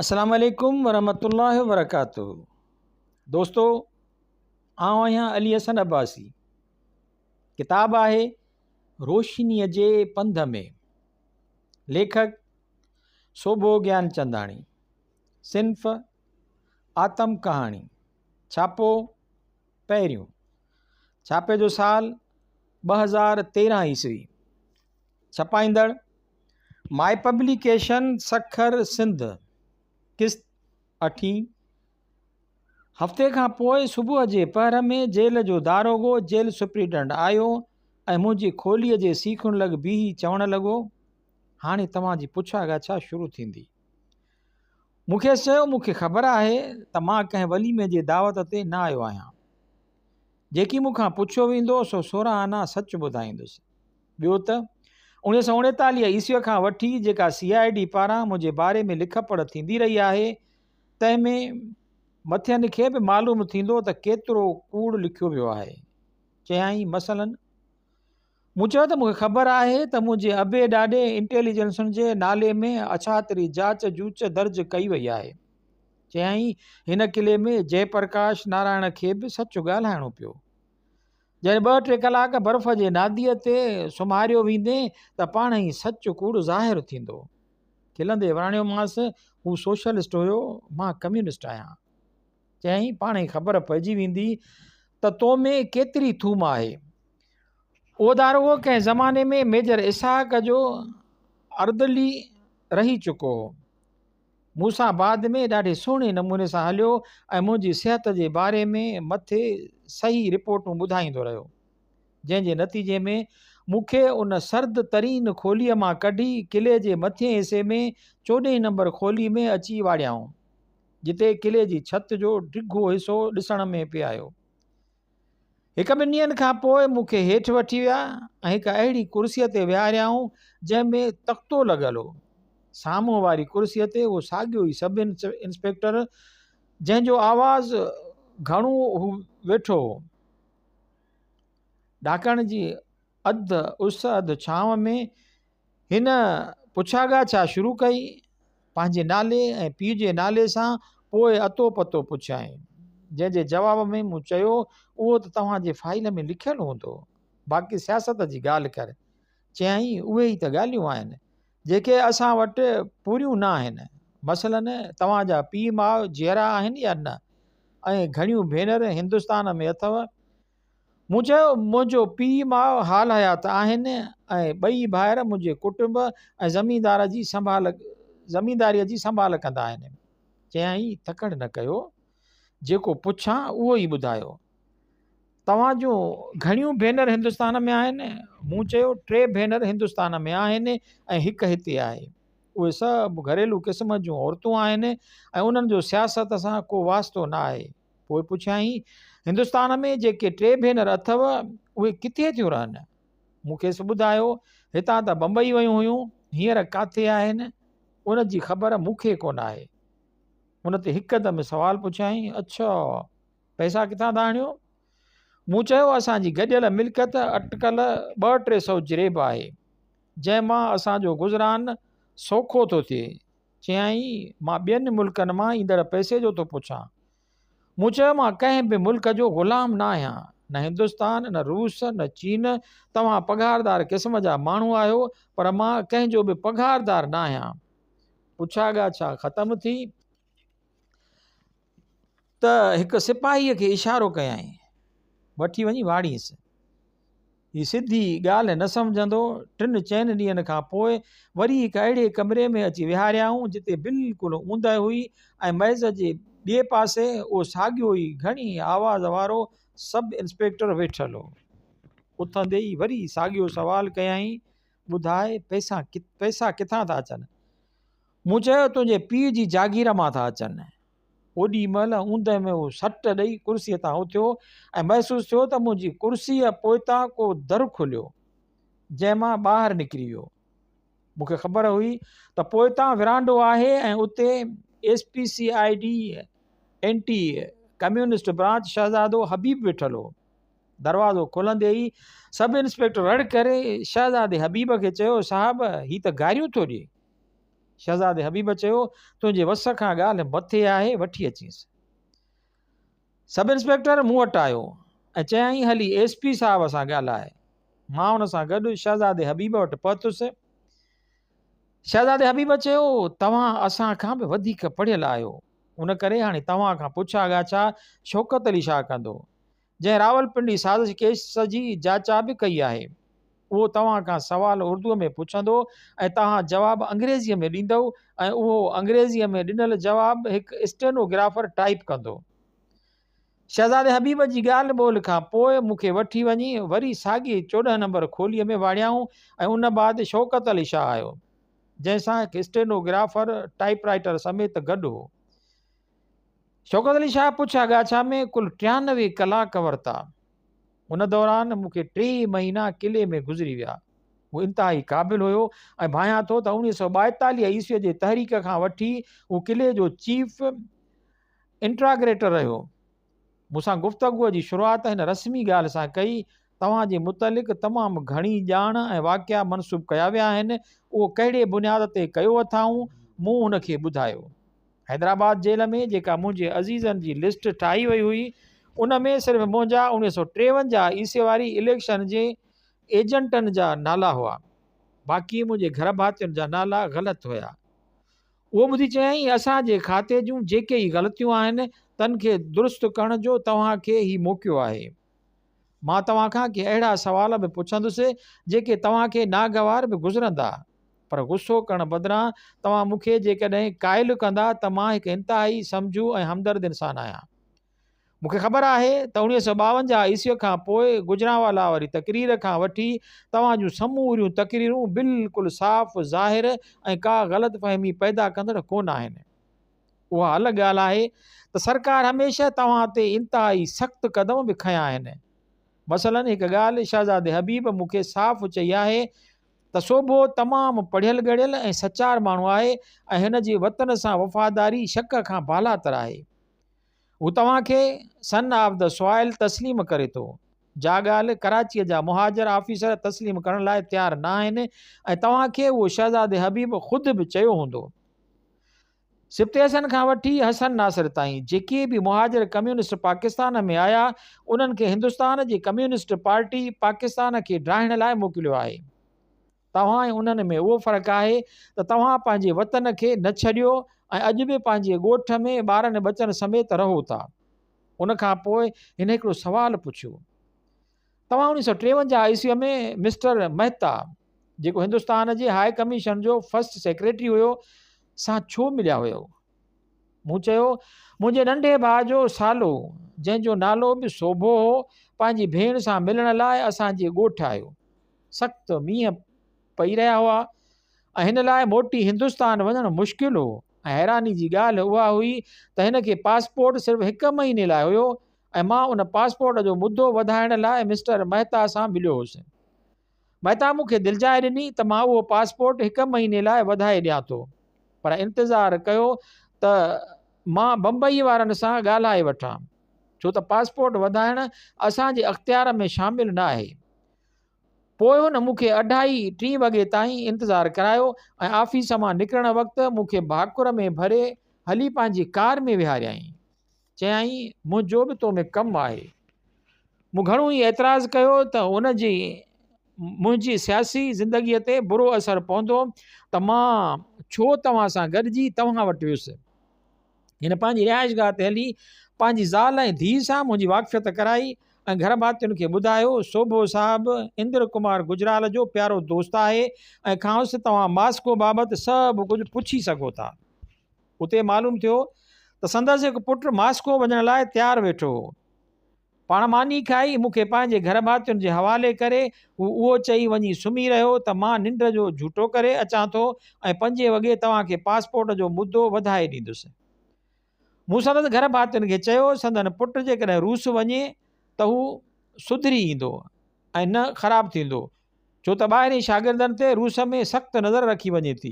السلام عليڪم ورحمة الله وبرڪاته دوستو آئون آهيان علي حسن عباسي ڪتاب آهي روشنيء جي پنڌ ۾ ليکڪ سوڀو گيانچنداڻي صنف آتم ڪهاڻي ڇاپو پهريون ڇاپي جو سال 2013 عيسوي ڇپائيندڙ مائي پبليڪيشن سکر سنڌ قسط اٺين هفتي کان پوء صبح جي پهر ۾ جيل جو داروغو جيل سپرنٽنڊنٽ آيو ۽ منهنجي کوليء جي سيخن لڳ بيهي چوڻ لڳو، هاڻي توهان جي پڇا ڳاڇا شروع ٿيندي. مون کيس چيو، مون کي خبر آهي ته مان ڪنهن وليمي جي دعوت تي نه آيو آهيان. جيڪي مون کان پڇيو ويندو سو 16 آنا سچ ٻڌائيندس. ٻيو ته 1939 عيسويء کان وٺي جيڪا سي I D پاران منهنجي باري ۾ لک پڙهه ٿيندي رهي آهي، تنهن ۾ مٿين کي به معلوم ٿيندو ته ڪيترو ڪوڙ لکيو ويو آهي. چيائين، مثلاً؟ مون چيو ته مون کي خبر آهي ته منهنجي ابي ڏاڏي انٽيليجنسن جي نالي ۾ اڇاتري جاچ جوچ درج ڪئي وئي آهي. چيائين، هن قلعي ۾ جئه پرڪاش نارائڻ کي به سچ ڳالهائڻو پيو. جڏهن ٻه ٽي ڪلاڪ برف جي ناديء تي سمهاريو ويندين ته پاڻهئي سچ ڪوڙ ظاهر ٿيندو. کلندي وراڻيومانس، هو سوشلسٽ هيو، مان ڪميونسٽ آهيان. چيائين، پاڻهئي خبر پئجي ويندي ته تو ۾ ڪيتري ٿوم آهي. اهو داروغو ڪنهن زماني ۾ ميجر اسحاق جو اردلي رهي چڪو هو. مون سان بعد ۾ ڏاڍي سهڻي نموني سان هليو ۽ منهنجي صحت جي باري ۾ مٿي صحيح رپورٽون ٻڌائيندو رهيو، جنهن جي نتيجي ۾ مون کي ان سرد ترين کوليء مان ڪڍي قلعي جي مٿئين حصي ۾ چوڏهين نمبر کولي ۾ اچي واڙيائون، جتي قلعي جي ڇت جو ڊگهو حصو ڏسڻ ۾ پئي آيو. هڪ ٻن ڏينهن کان پوء مون کي هيٺ وٺي ويا ۽ هڪ اهڙي ڪرسيء تي ويهاريائون، جنهن ۾ تختو لڳل هو. سامهون واري ڪرسيء تي اهو ساڳيو ئي سب انسپيڪٽر، جنهن جو آواز گهڻو هو، ويٺو هو. ڏاڪڻ جي اڌ اس اڌ ڇانو ۾ هن پڇا ڳاڇا شروع ڪئي، پنهنجي نالي ۽ پيء جي نالي سان پوء اتو پتو پڇيائين، جنهن جي جواب ۾ مون چيو اهو ته توهان جي فائيل ۾ لکيل هوندو، باقي سياست جي ڳالهه ڪر. چيائين اهي ئي ته ڳالهيون آهن، جيڪي اسان وٽ پوريون نه آهن، مثلاً توهان جا پيء ماء جيئرا آهن يا نه ۽ گهڻيون ڀينر هندستان ۾ اٿو؟ مون چيو، منهنجو پيء ماء حال حيات آهن ۽ ٻئي ڀائر منهنجي ڪٽنب ۽ زميندار جي سنڀال زمينداريء جي سنڀال ڪندا آهن. چيائين، تڪڙ نه ڪيو، جيڪو پڇان اهو ئي ٻڌايو. توهان جون گهڻيون ڀينر هندستان ۾ آهن؟ مون چيو، ٽي ڀينر هندستان ۾ آهن ۽ هڪ هتي آهي. اهي سڀ گهريلو قسم جون عورتون آهن ۽ انهن جو سياست سان ڪو واسطو نه آهي. پوء پڇيائين، هندستان ۾ جيڪي ٽي ڀينر اٿئو، اهي ڪٿي ٿيون رهن؟ مون کيس ٻڌايو، هتان ته بمبئي ويون هيون، هينئر ڪاٿي آهن، ان جي خبر مون کي ڪونه آهي. ان تي هڪدم سوال پڇيائين، اڇا، پئسا ڪٿان ٿا آڻيو؟ مون چيو، اسان جي گڏيل ملڪيت اٽڪل ٻه ٽي سئو جريب آهي، جنهن مان اسان جو گذران سوکو ٿو ٿئي. چيائين، مان ٻين ملڪن مان ايندڙ پئسي جو ٿو پڇان. مون چيو، مان ڪنهن به ملڪ جو غلام نه آهيان، نه هندستان، نه روس، نه چين، توهان پگهاردار قسم جا ماڻهو آهيو، پر مان ڪنهن جو به پگهاردار نه آهيان. پڇا ڳاڇا ختم ٿي ته هڪ سپاهيء کي اشارو ڪيائين، وٺي وڃي واڙينس. هي سڌي ڳالهه نه سمجهندو. ٽن چئن ڏينهن کان پوء وري هڪ اهڙي ڪمري ۾ اچي ويهاريائون، جتي بلڪل اوندهه هئي ۽ ميز جي ٻئي پاسي اهو ساڳيو ئي گهڻي آواز وارو سب انسپيڪٽر ويٺل هو. اٿندي ئي وري ساڳيو سوال ڪيائين، ٻڌاء پئسا ڪٿان ٿا اچن؟ مون چيو، تنهنجي پيء جي جاگير مان ٿا اچن. اوڏي مهل اوندهه ۾ هو سٽ ڏئي ڪرسيء تان اٿيو ۽ محسوس ٿيو ته منهنجي ڪرسيء پوئتان ڪو در کليو، جنهن مان ٻاهر نڪري ويو. مون کي خبر هئي ته پوئتان ورانڊو آهي ۽ اتي S P C I D anti communist branch شهزادو حبيب ويٺل هو. دروازو کلندي ئي سب انسپيڪٽر رڙ ڪري شهزادي حبيب کي چيو، صاحب، هي ته گاريون ٿو ڏئي. شهزادي حبيب چيو، تنهنجي وس کان ڳالهه مٿي آهي، وٺي اچينس. سب انسپيڪٽر مون وٽ آيو ۽ چيائين، هلي ايس پي صاحب سان ڳالهاء. مان ان سان گڏ شهزادي حبيب وٽ پهتس. شهزادي حبيب چيو، توهان اسان کان به وڌيڪ پڙهيل آهيو، ان ڪري هاڻي توهان کان پڇا ڳاڇا شوڪت علي شاهه ڪندو، جنهن راولپنڊي سازش ڪيس جي جاچا به ڪئي آهي. اهو توهان کان سوال اردوء ۾ پڇندو ۽ توهان جواب انگريزيء ۾ ڏيندؤ ۽ اهو انگريزيء ۾ ڏنل جواب هڪ اسٽينوگرافر ٽائيپ ڪندو. شهزادي حبيب جي ڳالهه ٻولهه کان پوء مون کي وٺي وڃي وري ساڳي 14 نمبر کوليء ۾ واڙيائون ۽ ان بعد شوڪت علي شاهه آيو، جنهن سان هڪ اسٽينوگرافر ٽائيپ رائيٽر سميت گڏ هو. شوڪت علي شاهه پڇا ڳاڇا ۾ ڪل 93 ڪلاڪ ورتا. ان دوران مون کي ٽي مهينا قلعي ۾ گذري ويا. هو انتهائي قابل هيو ۽ ڀانيان ٿو ته 1942 عيسويء جي تحريڪ کان وٺي هو قلعي جو چيف انٽراگريٽر رهيو. مون سان گفتگوء جي شروعات هن رسمي ڳالهه سان ڪئي، توهان جي متعلق تمام گهڻي ڄاڻ ۽ واقعا منسوب ڪيا ويا آهن، اهو ڪهڙي بنياد تي ڪيو اٿائون؟ مون هن کي ٻڌايو. حيدرآباد جيل ۾ جيڪا منهنجي عزيزن جي لسٽ ٺاهي وئي هئي، ان ۾ صرف منهنجا 1953 عيسوي واري اليڪشن جي ايجنٽن جا نالا هئا، باقي منهنجي گهر ڀاتين جا نالا غلط هيا. اهو ٻڌي چيائين، اسان جي کاتي جون جيڪي ئي غلطيون آهن، تن کي درست ڪرڻ جو توهان کي هي موقعو آهي. مان توهان کان ڪي اهڙا سوال به پڇندس، جيڪي توهان کي ناگوار به گذرندا، پر غصو ڪرڻ بدران توهان مون کي جيڪڏهن قائل ڪندا ته مان هڪ انتهائي سمجهو ۽ همدرد انسان آهيان. مون کي خبر آهي ته 1952 عيسويء کان پوء گجرانوالا واري تقرير کان وٺي توهان جون سموريون تقريرون بلڪل صاف ظاهر ۽ ڪا غلط فهمي پيدا ڪندڙ ڪونه آهن. اها الڳ ڳالهه آهي ته سرڪار هميشه توهان تي انتهائي سخت قدم به کنيا آهن. مثلاً هڪ ڳالهه شهزادي حبيب مون کي صاف چئي آهي ته سوڀو تمام پڙهيل ڳڙهيل ۽ سچار ماڻهو آهي ۽ هن جي وطن سان وفاداري شڪ کان بالاتر آهي. هو توهان کي سن آف the soil تسليم ڪري ٿو، جا ڳالهه ڪراچيء جا مهاجر آفيسر تسليم ڪرڻ لاء تيار نه آهن ۽ توهان کي اهو شهزادي حبيب خود به چيو هوندو. سبط حسن کان وٺي حسن ناصر تائين جيڪي به مهاجر ڪميونسٽ پاڪستان ۾ آيا، انهن کي هندستان جي ڪميونسٽ پارٽي پاڪستان کي ڊاهڻ لاء موڪليو آهي. توهان ۽ انهن ۾ اهو فرق آهي ته توهان پنهنجي وطن کي نه ڇڏيو ۽ اڄ به پنهنجي ڳوٺ ۾ ٻارن ٻچن سميت رهو ٿا. ان کان پوء هن هڪڙو سوال پڇيو. توهان 1953 عيسويء ۾ مسٽر مهتا، جيڪو هندستان جي هاء ڪميشن جو فرسٽ سيڪريٽري هيو، سان ڇو مليا هيؤ؟ مون چيو، منهنجي ننڍي ڀاء جو سالو، جنهن جو نالو به سوڀو هو، پنهنجي ڀيڻ سان ملڻ لاء اسان جي ڳوٺ آيو. سخت مينهن پئي رهيا هئا ۽ هن لاء موٽي هندستان وڃڻ مشڪل هو ۽ حيراني جي ڳالهه اها هئي ته هن کي پاسپورٽ صرف هڪ مهيني لاء هيو ۽ مان ان پاسپورٽ جو مدو وڌائڻ لاء مسٽر مهتا سان مليو هوس. مهتا مون کي دلجاء ڏني ته مان اهو پاسپورٽ هڪ مهيني لاء وڌائي ڏيان ٿو، پر انتظار ڪيو ته مان بمبئي وارن سان ڳالهائي وٺان، ڇو ته پاسپورٽ وڌائڻ اسان جي اختيار ۾ شامل نه آهي. پوء هن مون کي اڍائي ٽين وڳي تائين انتظار ڪرايو ۽ آفيس مان نڪرڻ وقت مون کي ڀاڪر ۾ ڀري هلي پنهنجي ڪار ۾ ويهاريائين. چيائين، منهنجو به تو ۾ ڪم آهي. مون گهڻو ئي اعتراض ڪيو ته ان جي منهنجي سياسي زندگيء تي برو اثر پوندو ته مان ڇو توهان سان گڏجي توهان وٽ ويس. هن پنهنجي رهائشگاهه تي هلي پنهنجي زال ۽ ڌيء سان منهنجي واقفيت ڪرائي ۽ گهر ڀاتين کي ٻڌايو، سوڀو صاحب اندر ڪمار گجرال جو پيارو دوست آهي ۽ کانئس توهان ماسڪو بابت سڀ ڪجهه پڇي سگهو ٿا. اتي معلوم ٿيو ته سندس هڪ پٽ ماسڪو وڃڻ لاء تيار ويٺو هو. پاڻ ماني کائي مون کي پنهنجي گهر ڀاتين جي حوالي ڪري هو اهو چئي وڃي سمهي رهيو ته مان ننڊ جو جهوٽو ڪري اچان ٿو ۽ پنجين وڳي توهان کي پاسپورٽ جو مدو وڌائي ڏيندس. مون سندس گهر ڀاتين کي چيو سندن پٽ جيڪڏهن روس وڃي ته هو سڌري ايندو ۽ نه خراب ٿيندو ڇو ته ٻاهرين شاگردن تي روس ۾ سخت نظر رکي وڃي ٿي.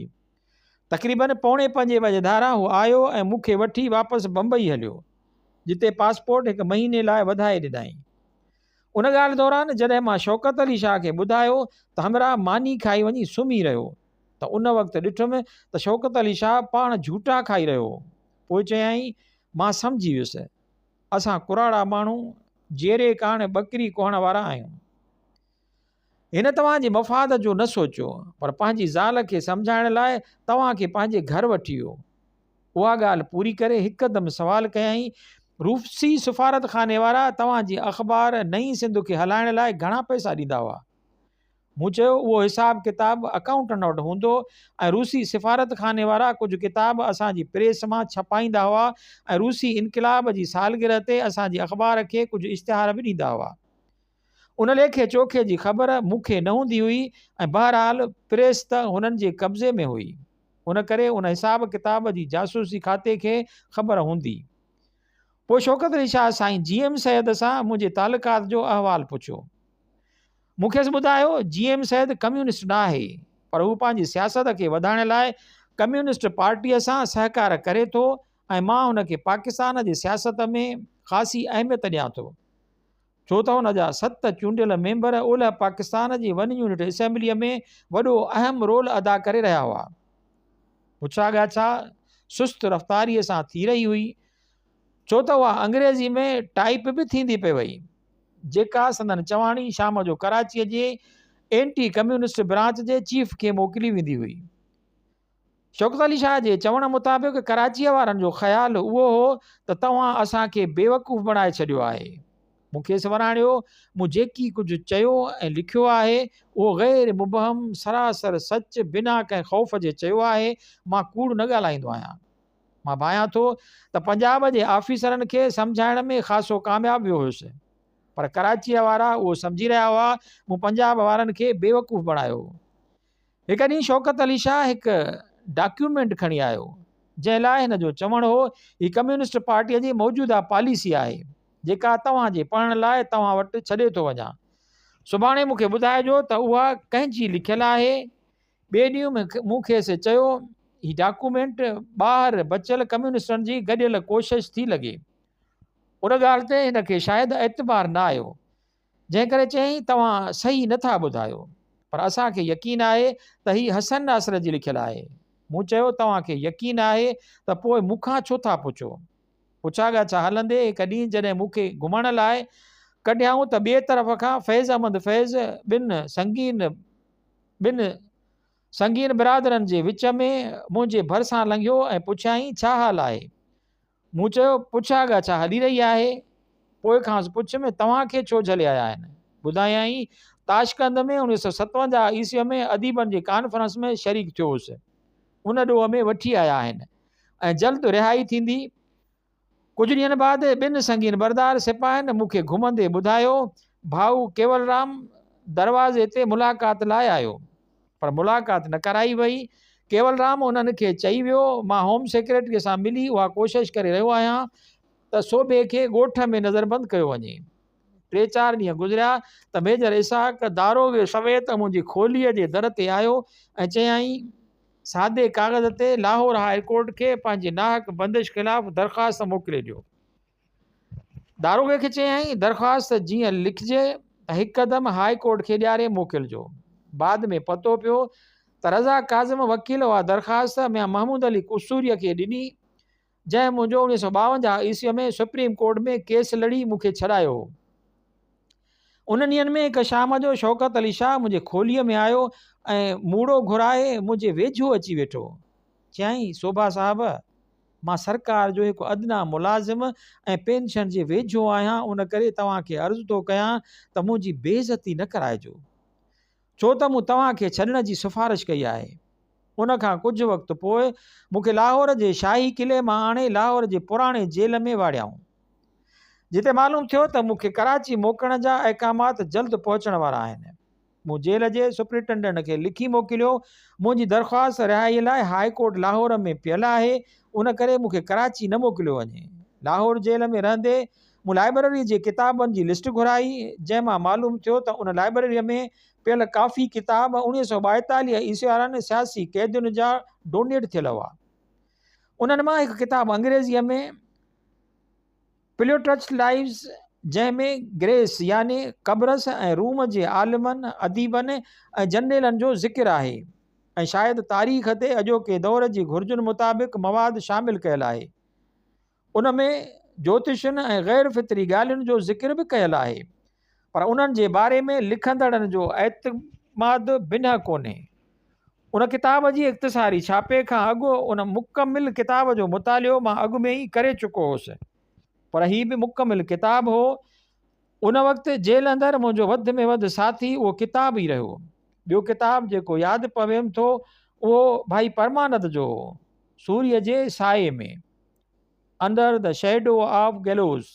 تقريباً پوڻي پنجين بجي ڌاران هو آيو ۽ مون کي وٺي واپس بمبئي هليو، جتي پاسپورٽ هڪ مهيني لاء وڌائي ڏنائين. ان ڳالهه دوران جڏهن مان شوڪت علي شاهه کي ٻڌايو ته همراهه ماني کائي وڃي سمهي رهيو ته ته ان وقت ڏٺم ته شوڪت علي شاهه پاڻ جهوٽا کائي رهيو هو. پوء چيائين، مان سمجهي ويس. اسان ڪراڙا ماڻهو جيري ڪاڻ ٻڪري ڪهڻ وارا آهيون. هن توهان جي مفاد جو نه سوچيو، پر پنهنجي زال کي سمجهائڻ لاء توهان کي پنهنجي گهر وٺي ويو. اها ڳالهه پوري ڪري هڪدم سوال ڪيائين، روسي سفارتخاني وارا توهان جي اخبار نئين سنڌ کي هلائڻ لاء گهڻا پئسا ڏيندا هئا؟ مون چيو، اهو حساب ڪتاب اڪائونٽنٽ وٽ هوندو ۽ روسي سفارتخاني وارا ڪجهه ڪتاب اسان جي پريس مان ڇپائيندا هئا ۽ روسي انقلاب جي سالگرهه تي اسان جي اخبار کي ڪجهه اشتهار به ڏيندا هئا. ان ليکي چوکي جي خبر مون کي نه هوندي هئي ۽ بهرحال پريس ته هنن جي قبضي ۾ هئي، ان ڪري ان حساب ڪتاب جي جاسوسي کاتي کي خبر هوندي. پوء شوڪت علي شاهه سائين جي ايم سيد سان منهنجي تعلقات جو احوال پڇيو. مون کيس ٻڌايو، جي ايم سيد ڪميونسٽ نه آهي، پر هو پنهنجي سياست کي وڌائڻ لاء ڪميونسٽ پارٽيء سان سهڪار ڪري ٿو ۽ مان هن کي پاڪستان جي سياست ۾ خاصي اهميت ڏيان ٿو، ڇو ته هن جا ست چونڊيل ميمبر اولهه پاڪستان جي ون يونٽ اسيمبليء ۾ وڏو اهم رول ادا ڪري رهيا هئا. پڇا ڳاڇا سست رفتاريء سان ٿي رهي هئي، ڇو ته اها انگريزي ۾ ٽائيپ به ٿيندي پئي وئي. جيڪا سندن چواڻي شام جو ڪراچيء جي اينٽي ڪميونسٽ برانچ جي چيف کي موڪلي ويندي هئي. شوڪت علي شاهه جي چوڻ مطابق ڪراچيء وارن جو خيال اهو هو ته توهان اسان کي بيوقوف بڻائي ڇڏيو آهي. مون کيس وراڻيو، مون جيڪي ڪجهه چيو ۽ لکيو آهي، اهو غير مبهم، سراسر سچ، بنا ڪنهن خوف جي چيو آهي، مان ڪوڙ نه ڳالهائيندو آهيان. مان ڀانيان ٿو ته پنجاب جي آفيسرن کي سمجهائڻ ۾ خاصو ڪامياب ويو هيس پر ڪراچيء وارا اهو سمجهي رهيا هئا مون پنجاب وارن کي بيوقوف بڻايو هو. هڪ ڏينهن شوڪت علي شاهه هڪ ڊاڪيومينٽ کڻي آيو جنهن لاء هن جو چوڻ هو هي ڪميونسٽ پارٽيء جي موجوده پاليسي آهي جيڪا توهان جي پڙهڻ لاء توهان وٽ ڇڏي ٿو وڃان. سڀاڻي مون کي ٻڌائجو ته اها ڪنهن جي لکيل آهي ٻئي ڏينهن مون کيس چيو، هي ڊاڪومينٽ ٻاهر بچيل ڪميونسٽن جي گڏيل ڪوشش ٿي لڳي. ان ڳالهه تي هن کي شايد اعتبار نه آيو، جنهن ڪري چيائين، توهان صحيح نه ٿا ٻڌايو، پر اسان کي يقين آهي ته هي حسن ناصر جي لکيل آهي. مون چيو، توهان کي يقين آهي ته پوء مون کان ڇو ٿا پڇو؟ پڇا ڳاڇا هلندي هڪ ڏينهن جڏهن مون کي گهمڻ لاء ڪڍيائون ته ٻئي طرف کان فيض احمد فيض ٻن سنگين ٻن سنگين برادرن جي وچ ۾ منهنجي ڀرسان لنگهيو ۽ پڇيائين، ڇا حال آهي؟ مون چيو، پڇا ڳاڇا هلي رهي آهي. پوء کانئس پڇيم، توهان کي ڇو جهلي آيا آهن؟ ٻڌايائين، تاشقند ۾ 1957 عيسويء ۾ اديبن جي ڪانفرنس ۾ شريڪ ٿيو هوس. ان ڏوهه ۾ وٺي آيا آهن ۽ جلد رهائي ٿيندي. ڪجهه ڏينهن بعد ٻن سنگين بردار سپاهين مون کي گهمندي ٻڌايو، ڀائو ڪيولرام دروازي تي ملاقات لاء آيو، پر ملاقات نه ڪرائي وئي. ڪيولرام انهن کي چئي ويو، مان هوم سيڪريٽريء سان ملي اها ڪوشش ڪري رهيو آهيان ته سوڀي کي ڳوٺ ۾ نظربند ڪيو وڃي. ٽي چار ڏينهن گذريا ته ميجر اسحاق داروغي سميت منهنجي کوليء جي در تي آيو ۽ چيائين، سادي ڪاغذ تي لاهور هاء ڪورٽ کي پنهنجي ناحق بندش خلاف درخواست موڪلي ڏيو. داروغي کي چيائين، درخواست جيئن لکجي ته هڪدم هاء ڪورٽ کي ڏياري موڪلجو. بعد ۾ پتو پيو ته رضا ڪاظم وڪيل اها درخواست ميان محمود علي قصوريء کي ڏني، جنهن منهنجو 1952 عيسويء ۾ سپريم ڪورٽ ۾ ڪيس لڙي مون کي ڇڏايو هو. انهن ڏينهن ۾ هڪ شام جو شوڪت علي شاهه منهنجي کوليء ۾ آيو ۽ موڙو گهرائي منهنجي ويجهو اچي ويٺو. چيائين، سوڀا صاحب! مان سرڪار جو هڪ ادنيٰ ملازم ۽ پينشن جي ويجهو آهيان، ان ڪري توهان کي عرض ٿو ڪيان ته منهنجي بي عزتي نه ڪرائجو. ڇو ته مون توهان کي ڇڏڻ جي سفارش ڪئي آهي. ان کان ڪجهه وقت پوء مون کي لاهور جي شاهي قلعي مان آڻي لاهور جي پراڻي جيل ۾ واڙيائون. جتي معلوم ٿيو ته مون کي ڪراچي موڪلڻ جا احڪامات جلد پهچڻ وارا آهن. مون جيل جي سپرنٽينڊنٽ کي لکي موڪليو، منهنجي درخواست رهائيء لاء هاء ڪورٽ لاهور ۾ پيل آهي، ان ڪري مون کي ڪراچي نه موڪليو وڃي. لاهور جيل ۾ رهندي مون لائبرريء جي ڪتابن جي لسٽ گهرائي، جنهن مان معلوم ٿيو ته ان لائبرريء ۾ پيل ڪافي ڪتاب 1942 عيسوي وارن سياسي قيدين جا ڊونيٽ ٿيل هئا. انهن مان هڪ ڪتاب انگريزيء ۾ پليوٽرچ لائيوز جنهن ۾ گريس يعني قبرص ۽ روم جي عالمن، اديبن ۽ جرنيلن جو ذڪر آهي. ۽ شايد تاريخ تي اڄوڪي دور جي گهرجن مطابق مواد شامل ڪيل آهي. ان ۾ جوتشن ۽ غير فطري ڳالهين جو ذڪر به ڪيل آهي، پر انهن جي باري ۾ لکندڙن جو اعتماد بنهه ڪونهي. ان ڪتاب جي اختصاري ڇاپي کان اڳ ان مڪمل ڪتاب جو مطالعو مان اڳ ۾ ئي ڪري چڪو هوس، پر هي به مڪمل ڪتاب هو. ان وقت جيل اندر منهنجو وڌ ۾ وڌ ساٿي اهو ڪتاب ئي رهيو. ٻيو ڪتاب جيڪو ياد پويم ٿو اهو ڀائي پرمانند جو هو، سوريء جي سائي ۾، Under the Shadow of Gallows.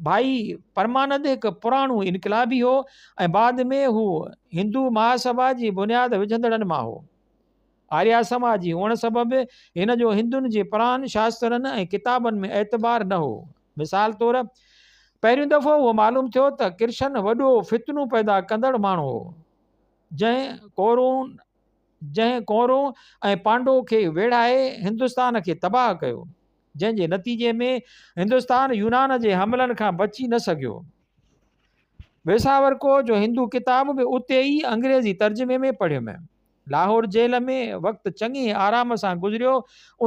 ڀائي پرمانند هڪ پراڻو انقلابي هو ۽ بعد ۾ هو هندو مهاسڀا جي بنياد وجهندڙن مان هو. آريا سماجي هئڻ سبب هن جو هندن جي پراڻن شاسترن ۽ ڪتابن ۾ اعتبار نه هو. مثال طور، پهريون دفعو اهو معلوم ٿيو ته ڪرشن وڏو فتنو پيدا ڪندڙ ماڻهو هو، جنهن ڪورون جنهن ڪورون ۽ پانڊو کي ويڙهائي هندستان کي تباهه ڪيو، جنهن جي نتيجي ۾ هندستان يونان جي حملن کان بچي نه سگهيو. ويساورڪو جو هندو ڪتاب به اتي ئي انگريزي ترجمي ۾ پڙهيم. لاهور جيل ۾ وقت چڱي آرام سان گذريو.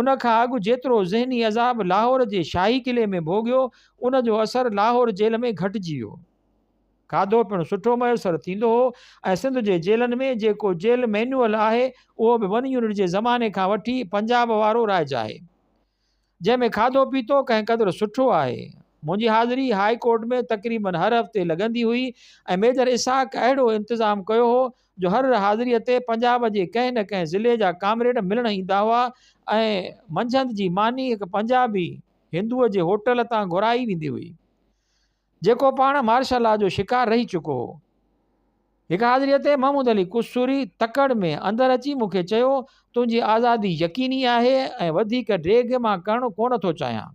ان کان اڳ جيترو ذهني عذاب لاهور جي شاهي قلعي ۾ ڀوڳيو، ان جو اثر لاهور جيل ۾ گهٽجي ويو. کاڌو پڻ سٺو ميسر ٿيندو هو ۽ سنڌ جي جيلن ۾ جيڪو جيل مينيوئل آهي، اهو به ون يونٽ جي زماني کان وٺي پنجاب وارو رائج آهي. جنهن ۾ کاڌو پيتو ڪنهن قدر سٺو آهي. منهنجي حاضري هاء ڪورٽ ۾ تقريباً هر هفتي لڳندي هئي ۽ ميجر اسحاق اهڙو انتظام ڪيو هو جو هر حاضريء تي پنجاب جي ڪنهن نه ڪنهن ضلعي جا ڪامريڊ ملڻ ايندا هئا ۽ منجهند جي ماني هڪ پنجابي هندوء جي هوٽل تان گهرائي ويندي هئي. جيڪو پاڻ مارشل لا جو شڪار رهي چڪو هو. هڪ حاضريء تي محمود علي قصوري تڪڙ ۾ اندر اچي مون کي چيو، تنهنجي آزادي يقيني آهي ۽ وڌيڪ ڊيگهه مان ڪرڻ ڪونه ٿو چاهيان.